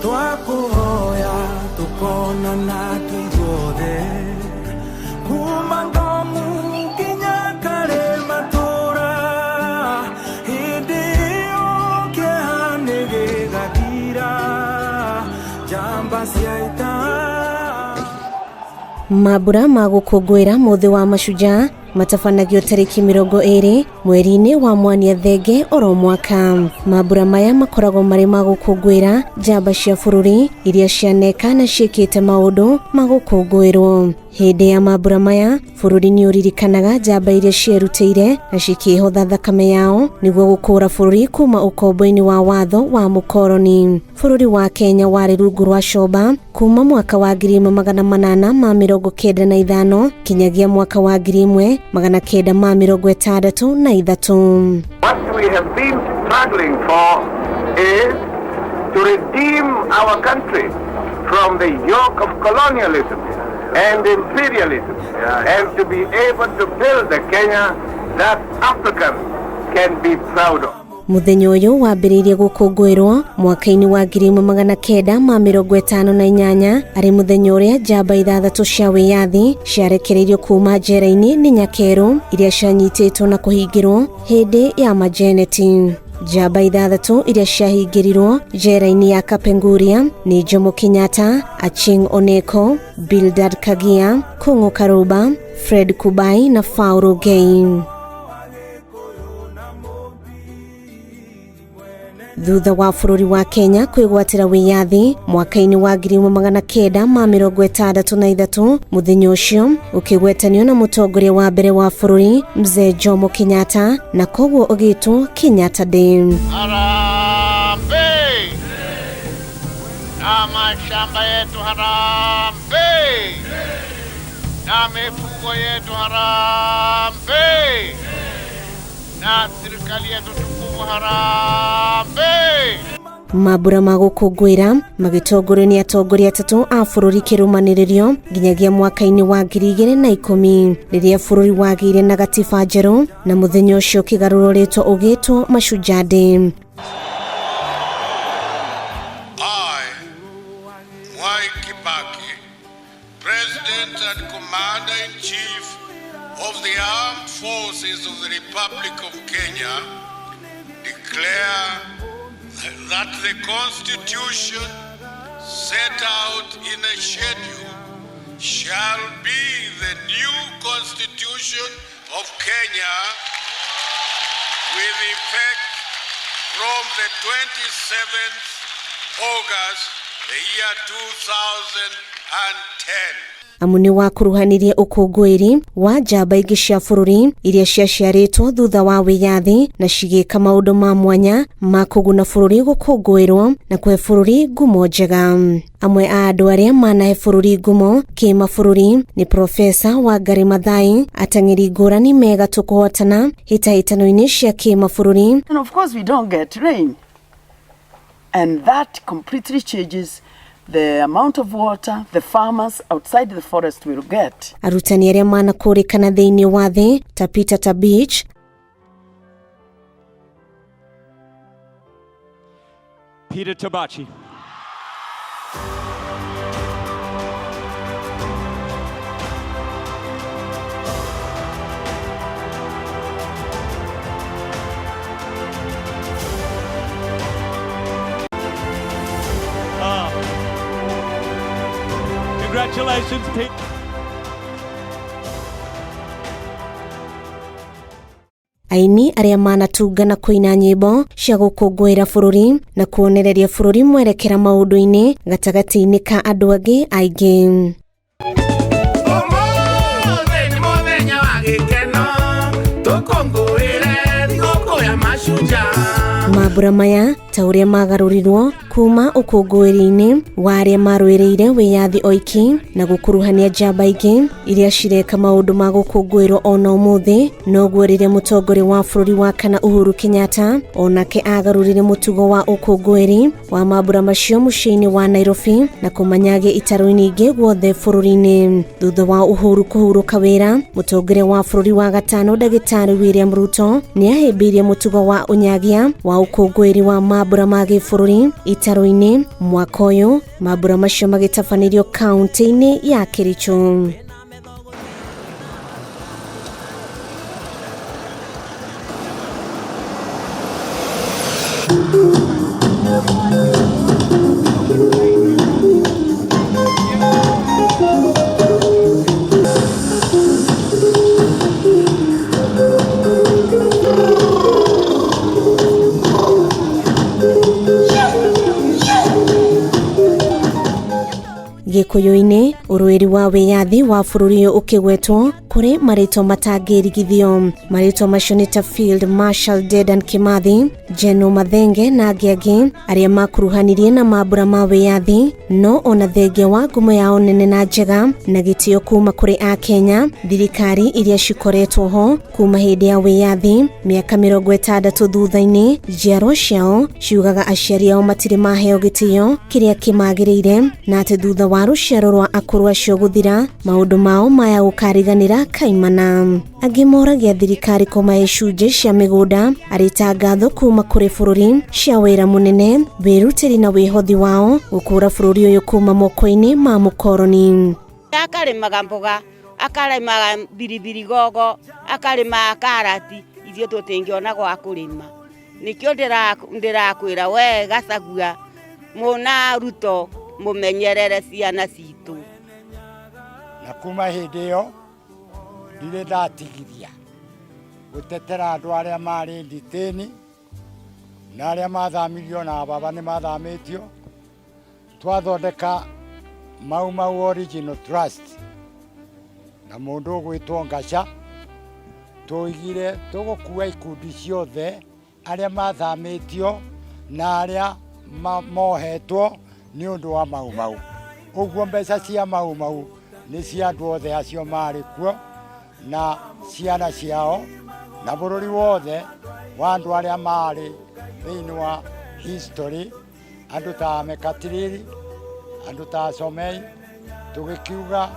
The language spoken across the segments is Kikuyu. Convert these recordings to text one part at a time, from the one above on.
Twakũhoya tũkonana tũithuothe kuma Ngomu nginya Karĩmatũra hĩndĩ ĩyo kĩeha nĩ gĩgathira njamba cia ita. Mambura ma gũkũngũĩra mũthĩ wa mashujaa matabanagio tarĩki 20 mweri-inĩ wa Mwania Thenge oro mwaka. Mambura maya makoragwo marĩ ma gũkũngũĩra njamba cia bũrũri iria cianeka na ciĩkĩte maũndũ ma gũkũngũĩrwo. Hĩndĩ ya mambura maya bũrũri nĩ ũririkanaga njamba iria cierutĩire na cikĩhotha thakame yao nĩguo gũkũra bũrũri kuma ũkombo-inĩ wa watho wa mũkoroni. Bũrũri wa Kenya warĩ rungu rwa coba kuma mwaka wa 1895 kinyagia mwaka wa 1963. What we have been struggling for is to redeem our country from the yoke of colonialism and imperialism and to be able to build a Kenya that Africans can be proud of. Muthenya ũyũ wambĩrĩirie gũkũngũĩrwo mwaka-inĩ wa 1958 arĩ mũthenya ũrĩa njamba 6 cia wĩyathi ciarekereirio kuma njera-inĩ nĩ nyakerũ iria cianyitĩtwo na kũhingĩrwo hĩndĩ ya majeneti. Njamba 6 iria ciahingĩrirwo njera-inĩ ya Kapenguria nĩ Jomo Kenyatta, Achieng' Oneko, Bildad Kagia, Kung'u Karumba, Fred Kubai na Faulu Ngei. Thutha wa bũrũri wa Kenya kwĩgwatĩra wĩyathi mwaka-inĩ wa 1963, mũthenya ũcio ũkĩgwetanio na mũtongoria wa mbere wa bũrũri Mzee Jomo Kenyatta na koguo ũgĩtwo Kenyatta Day. Harambee! Na mashamba yetu harambee! Na mifugo yetu harambee! Na serikali yetu tukufu harambee! Mambura ma gũkũngũĩra magĩtongorio nĩ atongoria atatũ a bũrũri kĩrũmanĩrĩrio nginyagia mwaka-inĩ wa 2010 rĩrĩa bũrũri wagĩire na gatiba njerũ na mũthenya ũcio ũkĩgarũrwo rĩtwa ũgĩtwo Mashujaa Day. I, Mwai Kibaki, President and Commander-in-Chief of the Armed Forces of the Republic of Kenya, declare that the Constitution set out in a schedule shall be the new Constitution of Kenya with effect from the 27th August, the year 2010. Amu nĩ wakuruhanirie ũkũngũĩri wa njamba ingĩ cia bũrũri iria ciaciarĩtwo thutha wa wĩyathi na cigĩka maũndũ ma mwanya ma kũguna bũrũri gũkũngũĩrwo na kũhe bũrũri ngumo njega. Amwe a andũ arĩa manahe bũrũri ngumo kĩmabũrũri nĩ Profesa Wangari Maathai, ateng'eri ngũrani mega tũkũhotana hĩtahĩtano-inĩ cia kĩmabũrũri. And of course we don't get rain. And that completely changes the amount of water the farmers outside the forest will get. Arutani arĩa manakũrĩkana thĩinĩ wa thĩ ta Peter Tabich, Peter Tabachi. Congratulations, Pete. Aini arĩa manatunga na kũina nyĩmbo cia gũkũngũĩra bũrũri na kuonereria bũrũri mwerekera maũndũ-inĩ gatagatĩ-inĩ ka andũ angĩ aingĩ. Ũmũthĩ nĩ mũthenya wa gĩkeno tũkũngũĩre thigũkũ ya mashujaa. Mambura maya ta ũrĩa magarũrirwo kuma ũkũngũĩri-inĩ wa arĩa marũĩrĩire wĩyathi oiki na gũkuruhania njamba ingĩ iria cireka maũndũ ma gũkũngũĩrwo ona ũmũthĩ, noguo rĩrĩa mũtongoria wa bũrũri wa kana Uhuru Kenyatta onake agarũrire mũtugo wa ũkũngũĩri wa mambura macio mũciĩ-inĩ wa Nairobi na kũmanyagia itarũ nyingĩ guothe bũrũri-inĩ. Thutha wa Uhuru kũhurũka wĩra, mũtongoria wa bũrũri wa gatano Ndagĩtarĩ William Ruto nĩahĩmbĩirie mũtugo wa ũnyagia wa ũkũngũĩri wa mambura ma gĩbũrũri. mĩtaro-inĩ. Mwaka ũyũ mambura macio magĩtabanĩrio kaunti-inĩ ya Kericho. Gĩkũyũ-inĩ, ũrũĩri wa wĩyathi wa bũrũri ũyũ ũkĩgwetwo kũrĩ marĩtwa matangĩrigithio. Marĩtwa macio nĩ ta Field Marshal Dedan Kimathi, General Mathenge na angĩ angĩ arĩa makuruhanirie na mambura ma wĩyathi. No ona thengia wa ngumo yao nene na njega na gĩtĩo kuma kũrĩ Akenya, thirikari iria cikoretwo ho kuma hĩndĩ ya wĩyathi mĩaka 60 thutha-inĩ, njiarwa ciao ciugaga aciari ao matirĩ maheo gĩtĩo kĩrĩa kĩmagĩrĩire, na atĩ thutha wa rũciaro rwa akũrũ acio gũthira, maũndũ mao maya gũkariganĩra kaimana. Angĩ moragia thirikari kũmahe icunjĩ cia mĩgũnda arĩ ta ngatho kuma kũrĩ bũrũri cia wĩra mũnene, wĩrutĩri na wĩhothi wao gũkũra bũrũri ũyũ kuma moko-inĩ ma mũkoroni. Akarĩmaga mboga, akarĩmaga biribiri gogo, akarĩmaga karati, ithuĩ tũtingĩona gwa kũrĩma. Nĩkĩo ndĩrakwĩra we Gachagua mũna Ruto mũmenyerere ciana citũ. Na kuma hĩndĩ ĩyo ndirĩ ndatigithia gũtetera andũ arĩa marĩ nditĩni na arĩa mathamirio na baba nĩ mathamĩtio. Twathondeka Mau Mau Original Trust na mũndũ ũgwĩtwo Ngaca, tũigire tũgũkua ikundi ciothe arĩa mathamĩtio na arĩa mohetwo nĩ ũndũ wa Mau Mau. Ũguo mbeca cia Mau Mau nĩ cia andũ othe acio marĩ kuo na ciana ciao na bũrũri wothe wa andũ arĩa marĩ thĩinĩ wa history, andũ ta Mekatilili, andũ ta Somei, tũgĩkiuga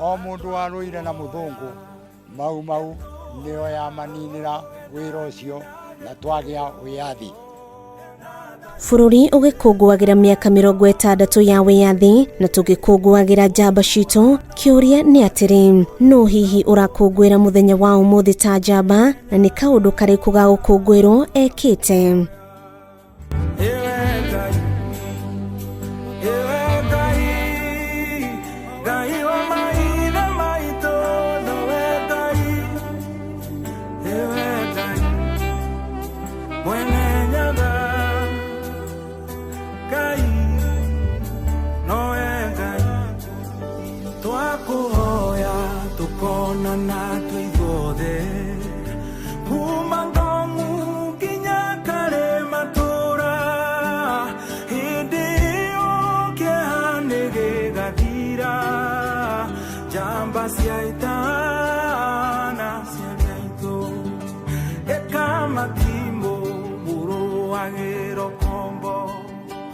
o mũndũ warũire na mũthũngũ Mau Mau nĩyo yamaninĩra wĩra ũcio na twagĩa wĩyathi. Bũrũri ũgĩkũngũagĩra mĩaka 60 ya wĩyathi na tũgĩkũngũagĩra njamba citũ, kĩũria nĩ atĩrĩ, no hihi ũrakũngũĩra mũthenya wa ũmũthĩ ta njamba, na nĩ kaũndũ karĩkũ ga gũkũngũĩrwo ekĩte? Ewe Ngai, ewe Ngai, Ngai wa maithe maitũ, nowe Ngai, ewe Ngai, mwene Nyaga, Ngai, nowe Ngai, twakũhoya tũkonana twĩ ithuothe, kuma Ngong'u nginya Karĩmatũra, hĩndĩ ĩyo kĩeha nĩ gĩgathira, njamba cia ita.